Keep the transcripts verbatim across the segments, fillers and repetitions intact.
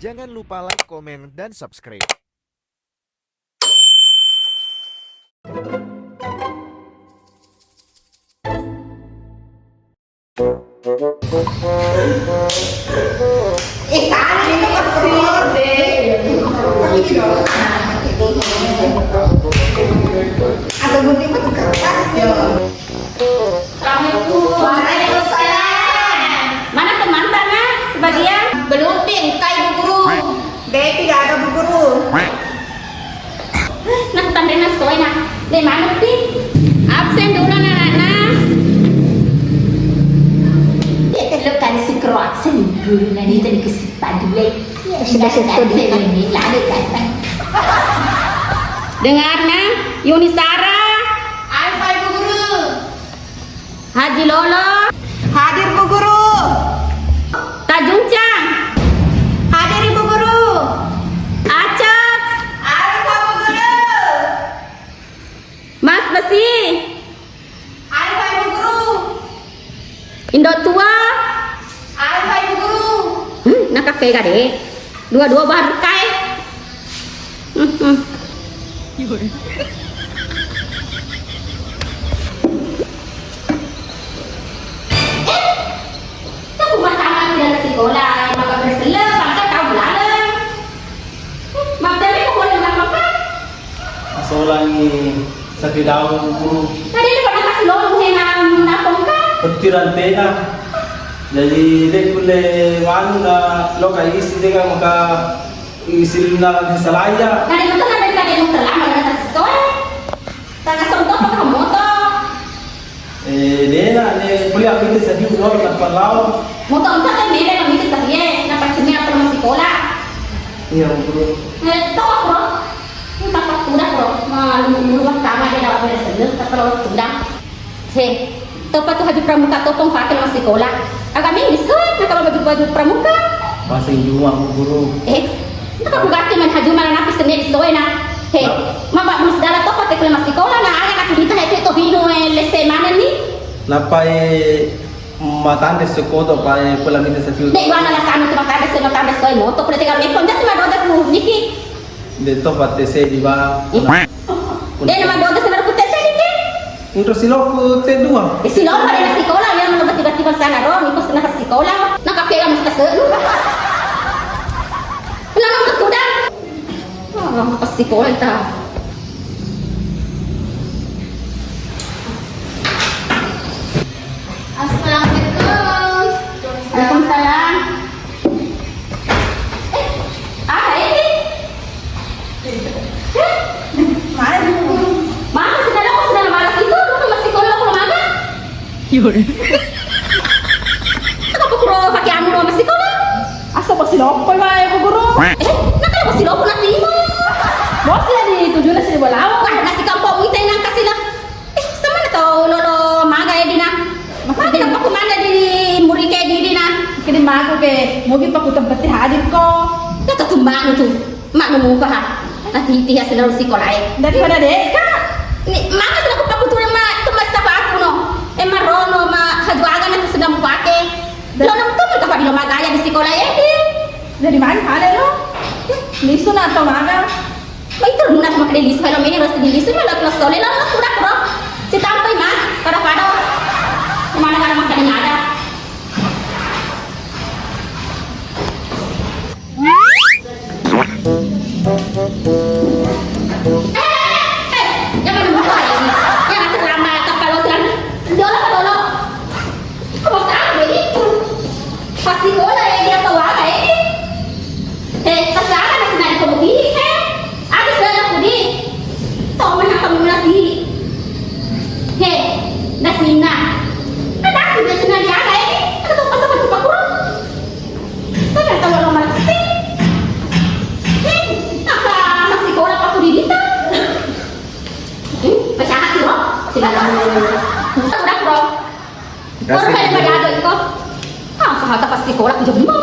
Jangan lupa like, komen, dan subscribe. Eh, sana itu pas deh. Ada bukti kertas ya. Assalamualaikum. Waalaikumsalam. Mana teman-teman sebagian? Belum, Pin. Kai Bu Guru. Depi gak ada Bu Guru. Nah, tandai na soe na. De manuk pi. Absen dulu anak-anak. Ya, kalau kan si Kroat sendiri nanti tadi ke si Padule. Sudah setuju. Lagi kan. Dengar na, Yuni Sara. Alfa Bu Guru. Haji Lolo. Hadir, Bu Guru. Tajung Cang. Hadir, Ibu Guru. Acak. Alfa, Bu Guru. Mas Besi. Alfa, Ibu Guru. Indo Tua. Alfa, Ibu Guru. Hmm, nakapega de. Dua-dua baru kai. Hmm, hmm. Eh, kamu mah tamat dari sekolah, maka bersele, maka tahu larang. Maka dari pokoknya nggak apa-apa. Masolangi sapi daun guru. Tadi ini pernah kasih lo, bukan nang napong kan? Petti rantena. Jadi, de kulle manu na loka isi de ka maka isinna salaya. Tadi itu kan ada tadi muter lama dengan kasih soe. Tangga sonto apa kamu moto? Eh, dena, ne kuliah kita sadi ulor tanpa lao. Moto empat kan beda kan kita sadi, eh, napa cumi apa massekola? Iya, guru. Eh, to, Bro. Ini tapak kuda, Bro. Malu-malu kamar dia dapat beres dulu, tak perlu kuda. He, topa tu Haji Pramuka topa mpake massekola. Aga mi iso e, nakalo baju-baju pramuka. Masih juma, Bu Guru. Eh, naka ku gatti man Haji mana napi senne iso e na. He, mabba musdala topa te kule massekola na aga napi mita he to hino e lesse manenni. Nappa e matande sekoto pa e kula mita sekoto. Dek wana la sanu tu matande se matande soe moto kule tega meppo jasi madoda ku niki. De to patte seddi ba. Eh. De na madoda se maruku te seddi ki. Unro siloku te dua. Eh, siloku pada massekola yang lo bati-bati pasana ro, ni pas na massekola. Na kapela mas kaselu. Lah, lo tudang. Ah, massekola ta. Assalamualaikum. Waalaikumsalam. Eh, aga ini? Eh? Mana? Mana sudah ada, sudah malam itu, lu masih sekolah, lu maga? Yur. Kenapa kuro pakai anu masih sekolah? Asa bosi loppo mai, Bu Guru. Eh, nakala bosi loppo na timo. Bosi di tujuh nasi di balawo. Wah, nasi kampung itu yang kasih lah. Eh, sama na tau lolo maga ya, Dina? Maga na paku mana di muri ke di, Dina? Kini maga ke, mugi paku tempat hadir ko. Kata tumbang tu, mak nemu paha. Nanti tiha selalu sekolah e. Daripada deka. Ni, maga selaku paku tu ma tempat sapaku no. Emma rono ma hajuaga na sedang pakai. Lo nonton ka fadi lo magaya di sekolah e. Jadi mani fale lo? Lisu na atau maga? Mai teruna sama kede lisu, kalau mene rasa di lisu, lo lo sole lo lo kuda kuro. Sitampai mas, pada pada. Mana mana makan ada. Eh, eh, eh, jangan lupa ini. Jangan terlambat, tak kalau siang. Dolo, dolo. Kok sampai itu? Pasti bola ya dia tahu apa ini? Eh, terserah nasi nari kamu ini, eh. Ada segala aku di. Tahu mana kamu lagi? He, nasi na. Ada aku dia sengaja ada ini. Ada tuh pasal aku pakurung. Saya tahu lo malah sih. He, apa masih bola aku di kita? Hmm, macam apa sih lo? Tidak tahu. Udah, bro. Baru kali pada ada iko. Ah, sahata pasti kolak jemma.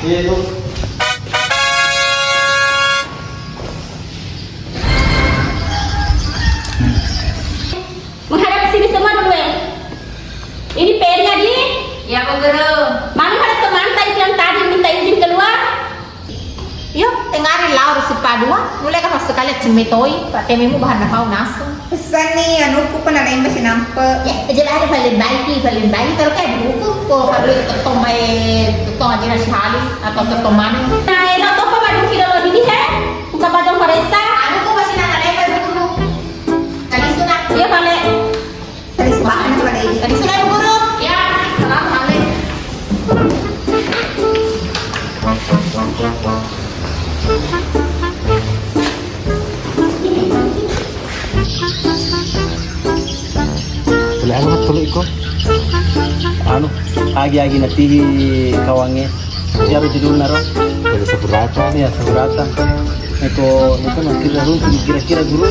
Menghadap ke sini semua dulu, eh. Ini P R-nya, di? Iya, Bu Guru. Mami ada teman tadi bilang tadi minta izin keluar. Iyo, tengari lao ri sipadua, nulle ka sekali cemme toi, pattememu bahanna pau nasu. Pesanni anukku pernah naimba sinampe. Ya, aja ada paling baiki, paling baiki kalau kayak buku ko kalau tettong bae, tettong aja nasi halu atau tettong maning. Nah, enak tuh apa badung kilo lo didi, he? Buka badung paresa. Anu ko masih nana lebar dulu. Tadi sunat. Iya, balik. Tadi sebahan apa lagi? Tadi sudah, Bu Guru. Ya, salam balik. Boleh anu, tolong iko. Anu, agi-agi natihi kawange. Iyaro judulna ro. Jadi sakurata. Iya, sakurata. Eko, eko nakkira runtu kira-kira guru.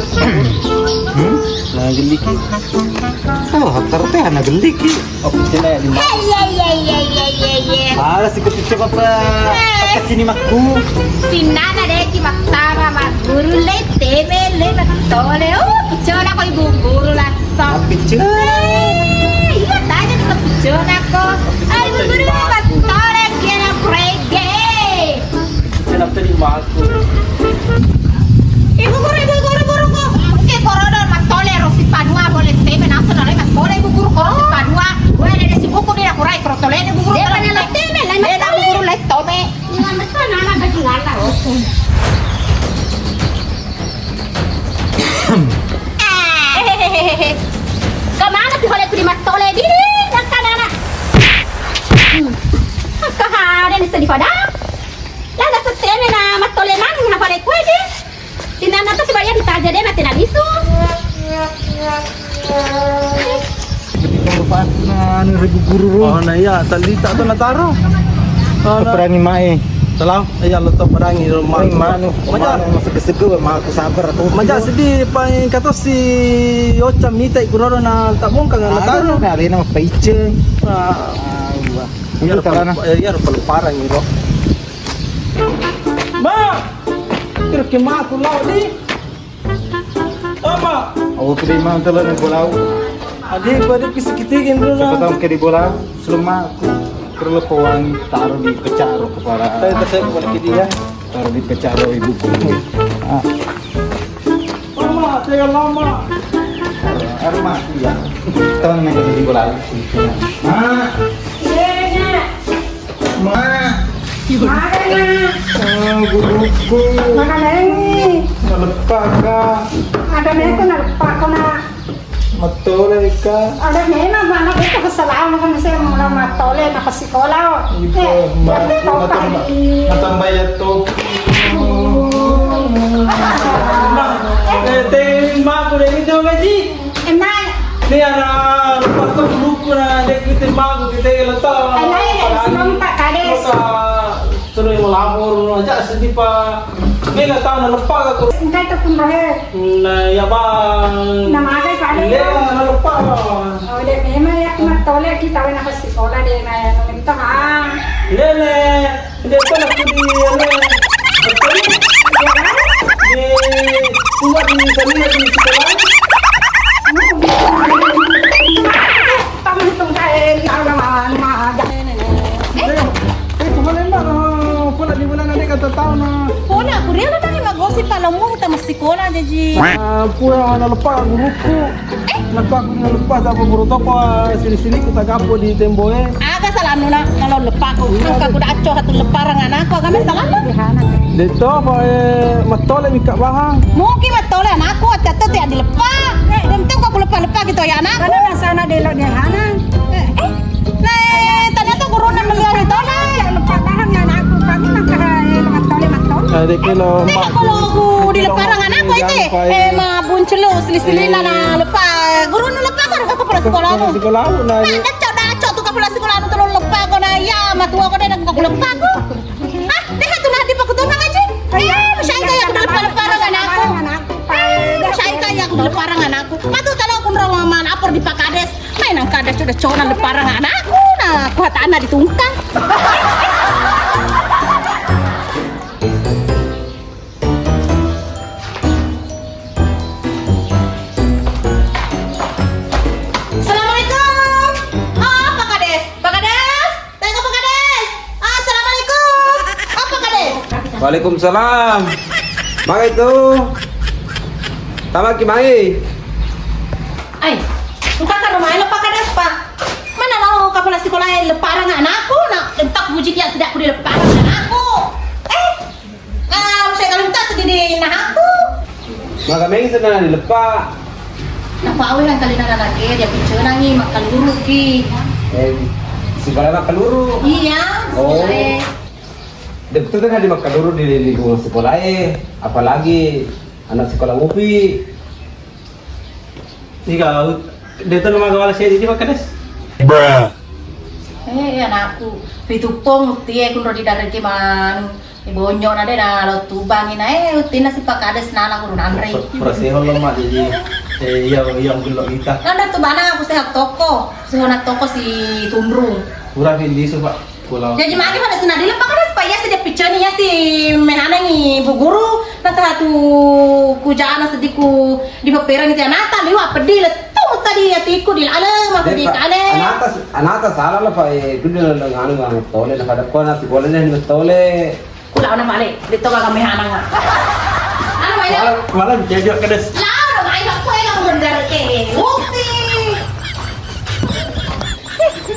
Hmm? Nah, gelliki. Oh, hakkaro te ana gelliki. Oh, cina ya di. Iya, iya, iya, iya, iya, iya, iya. Ada sih kecil apa? Eh. Apa sini makku? Sinana deki mattama magguru le teme le mattole. Oh, piccola ko ibu guru lah. Mappiccu. Eh, iya, tanya ke picconako. Ai, Bu Guru, mattole kiana kurege. Kenapa di maku? Ibu Guru, Ibu Guru, Guru, Guru. Oke, korodo mattole ro sipadua, boleh teme naso nalai mattole, Ibu Guru, koro sipadua. Gue ada di si buku dia kurai, koro tole, Ibu Guru. Dia tole, pada tole. Teme, lai mattole. Ibu Guru, lai tome. Iya, betul, nana bajingan lah, oh. Hehehe. Kemana si Hole kudi mattole di? Nakkanana. Engka hade ni sedih pada. Lada setene na mattole maneng na pale kue di. Sinana tu sebaya ditaja de na tena lisu. Jadi korbanna anu ribu guru ro. Oh, na iya, tali tak tu nataro. Oh, na. Perangi mae. Salam. Iya, lo to perangi ro. Perangi manu. Maja. Manu masuk ke sege, mau aku sabar aku. Maja sedih paling kata si Ocha mita ikut ro na tak mungkin na taro. Ada na paice. Ah. Iya, ro palu parang ro. Ma, terus ke maku lau di. Apa? Aku terima telan bolau. Adi, pada kisi-kisi gini dulu. Siapa tahu ke di bola, selama aku perlu pewangi, taruh di pecah roh kepala. Saya tersebut pada kiri ya. Taruh di pecah roh ibu. Ah. Mama, saya lama. Arma, iya. Teman yang di bola. Ah. Iya, iya. Ma. Ada, Nak. Ah, guruku. Makanangi. Naleppaka. Ada meko naleppako, Nak. Mattole ka. Ada memang mana itu kesalahan kan saya mau mattole nak sekolah. Itu, eh, Mbak, jadi topan. Natamba-, natambai ya topi. Eh, terima aku dari itu gaji. Emang. Ni ana lupa tu buku na dek kita magu kita letak. Alai, senang tak kades. Terus melabor aja sedih pa. Ni nggak tahu na lepak aku. Engkai tu pun rohe. Nah, ya bang. Nama ada kades. Dia na lepak. Oh, dek memang ya kena tolek kita nak sekolah deh na yang minta ha. Lele. Dia pun aku di, anu, di, kuat di sana di sekolah. Tamu itu kain, alaman, maga. Eh, eh, kemana, Mbak? Oh, pula di bulan nanti kata tahu, nah. Pula, aku dia lah tadi mak gosip kalau mau kita mesti sekolah, jadi. Ah, pula, ada lupa guruku. Nappa aku nalepa, sapa buru topa sili-sili ku tagappo di temboe. Aga salannu na, nalo leppaku. Engka kuda acco hatu lepparang anakku, aga me salannu? Detto apa, eh, mattole mika bahang. Muki mattole anakku, atto te dileppa. Eh, tentu kok leppa-leppa gitu ya anakku. Karena rasana delo dehana. Eh, eh, nah, ternyata guruna melihat itu. Leppa bahang ya anakku, kami maka, eh, mattole, mattole. Eh, dek lo, eh, ma-, kalau aku dilepparang anakku itu, eh, ma- Buncelu, sili-silina na leppa. Gurunu leppa ka ruka kepala sekolahmu. Kepala sekolahmu, nah, iya. Nah, dacok, dacok tu kepala sekolahmu tolong leppa ko na iya, matua ko dena ko leppa ko. Hah? Deh tu mati paku tu mangaji. Eh, masya Allah ya, aku leppa-leppa rang anakku. Eh, masya Allah ya, aku leppa rang anakku. Patu talo aku nro mama lapor di Pak Kades. Mai nang kada sudah cona leppa rang anakku, nah, kuat anak ditungkang. Waalaikumsalam. Magai tu? Tamaki mai. Ai, engka karo mai leppa kadaspa. Mana lao kapala sikola e lepparang anakku, na entak buji kia tidak ku dilepparang anakku. Eh, ah, saya kalau entak sedih di nahaku. Maga mai sana dileppa. Napa awe yang kali nana lagi dia picenangi makkaluruki. Eh, sikola makkaluru. Iya, oh. Sikola e. Dek tu kan di makkaluru di lingkungan sikola e, apalagi anak sikola mupi. Iga, ut-, de' tu nama gawala seddi di Pakades. Bruh. Eh, iya, anakku. Pitu pong utti e kunro di dareke manu. Ibonyo na de' na lo tubangi na, eh, uttinna si Pakades nala kuru nanre. Pura-, pura seho lo, Mak, jadi, eh, iya, iya, mungkin lo kita. Nanda tu bana aku sehat toko. Sehat toko si Tunrung. Pura pindisu, Pak. Jaji magi pada sina dileppa kada supaya si dia piceni ya si mehanangi bu guru, na tatu kujana seddi ku di paperang itu anata liwa peddi lettu tadi atiku di ale ma peddi kale. Anata, anata salah lah, Pak, eh, itu dia nganu nganu tole, na pada kona si boleh deh tole. Kula ona male, di to gaga mehanang. Anu mai. Malam, malam jajo kedes. Lah, mai aku yang bener ke. Bukti.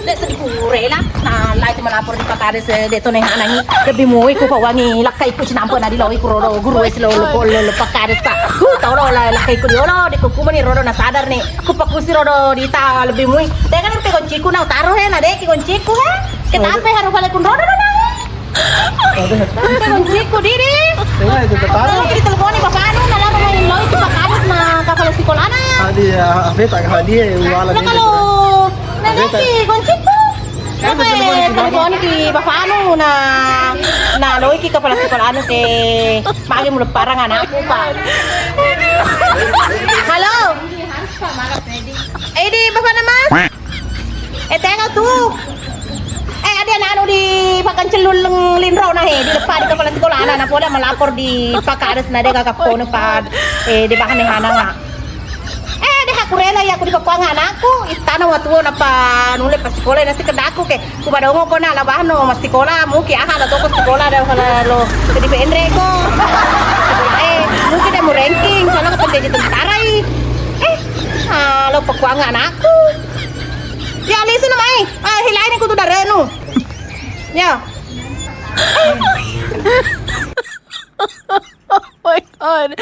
Dek seddi kurela, na lai tu melapor di Pakades, dek to nehanangi, lebbi mui ku pawangi lakkai ku cinampe na diloi ku rodo guru wes lo lo lo Pakades ta. Ku tau lo la-, lakkai ku diolo, dek ku kumani rodo na sadar ni. Ku pakusi rodo dita lebbi mui. Tega ni ke gonciku na utaro he na dek ki gonciku he. Ketape haru bale kun rodo na. Tante gonciku didi. Tega itu ketara. Kalau diteleponi bapaknu, na laro main loi tu Pakades na kapala sikolana. Adi, ah, apa tak hadiah, wala. Nah, kalau nanti gonciku. Apa teleponi ki bapaknu na, na loi ki kapala sikolana ke. Magi mulepparang anakku, Pak. Halo. Eh, di bapakna, Mas. Eh, tega tu. Eh, ada anak anu di Pakancellung Linro na he, di depan di kepala sekolah anak, na poda melapor di Pakades na de gaga pone pad, eh, di bahan hananga. Eh, de hakurela ya aku di pakuang anakku, istana watuo napa nule pas sekolah nasi kedaku ke, ku badongo ko na labahno mas sekolah, muki aha la toko sekolah da kala lo ke di penre ko. Eh, muki da mu ranking, kalau ke penjadi tentara i. Eh, ah, lo pakuang anakku. Ya, lisu na mai. Ah, hilaini kutu darenu. Ya. Oh my God.